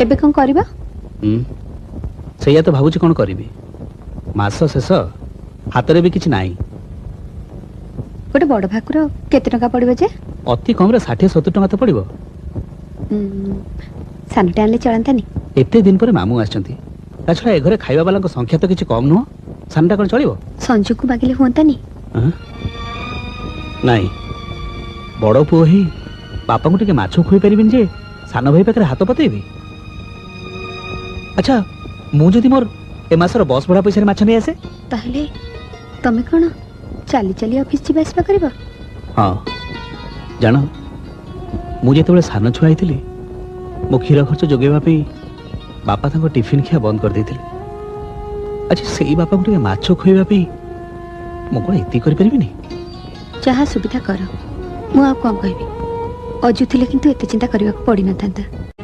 ଏବେ କଣ କରିବା? ହୁଁ, ସେଇଆ ତ ଭାବୁଛି କ'ଣ କରିବି। ମାସ ଶେଷ, ହାତରେ ବି କିଛି ନାହିଁ। ଗୋଟେ ବଡ ଭାକୁର କେତେ ଟଙ୍କା ପଡିବ ଯେ? ଅତି କମରେ 60-70 ଟଙ୍କା ତ ପଡ଼ିବ। ସାନଟା ଆଣିଲେ ଚଳନ୍ତାନି? ଏତେ ଦିନ ପରେ ମାମୁଁ ଆସିଛନ୍ତି, ତା ଛଡ଼ା ଏ ଘରେ ଖାଇବା ବାଲାଙ୍କ ସଂଖ୍ୟା ତ କିଛି କମ୍ ନୁହଁ। ସାନଟା କ'ଣ ଚଳିବ? ସଞ୍ଜୁକୁ ମାଗିଲେ ହୁଅନ୍ତାନି? ଆଁ? ନାଇଁ, ବଡ଼ ପୁଅ ହେଇ ବାପାଙ୍କୁ ଟିକେ ମାଛ ଖୁଆଇ ପାରିବିନି ଯେ ସାନ ଭାଇ ପାଖରେ ହାତ ପତେଇବି? ଆଚ୍ଛା, ମୁଁ ଯଦି ମୋର ଏ ମାସର ବସ୍ ଭଡ଼ା ପଇସାରେ ମାଛ ନେଇ ଆସେ? ତାହେଲେ ତମେ କଣ ଚାଲି ଚାଲି ଅଫିସ ଯିବା ଆସିବା କରିବ? ହଁ, ଜାଣ, ମୁଁ ଯେତେବେଳେ ସାନ ଛୁଆ ହେଇଥିଲି, ମୋ କ୍ଷୀର ଖର୍ଚ୍ଚ ଯୋଗାଇବା ପାଇଁ ବାପା ତାଙ୍କ ଟିଫିନ୍ ଖିଆ ବନ୍ଦ କରିଦେଇଥିଲେ। ଆଚ୍ଛା, ସେଇ ବାପାଙ୍କୁ ଟିକେ ମାଛ ଖୁଆଇବା ପାଇଁ ମୁଁ କ'ଣ ଏତିକି କରିପାରିବିନି? ଯାହା ସୁବିଧା କର, ମୁଁ ଆଉ କଣ କହିବି? ଅଜୁ ଥିଲେ କିନ୍ତୁ ଏତେ ଚିନ୍ତା କରିବାକୁ ପଡିନଥାନ୍ତା।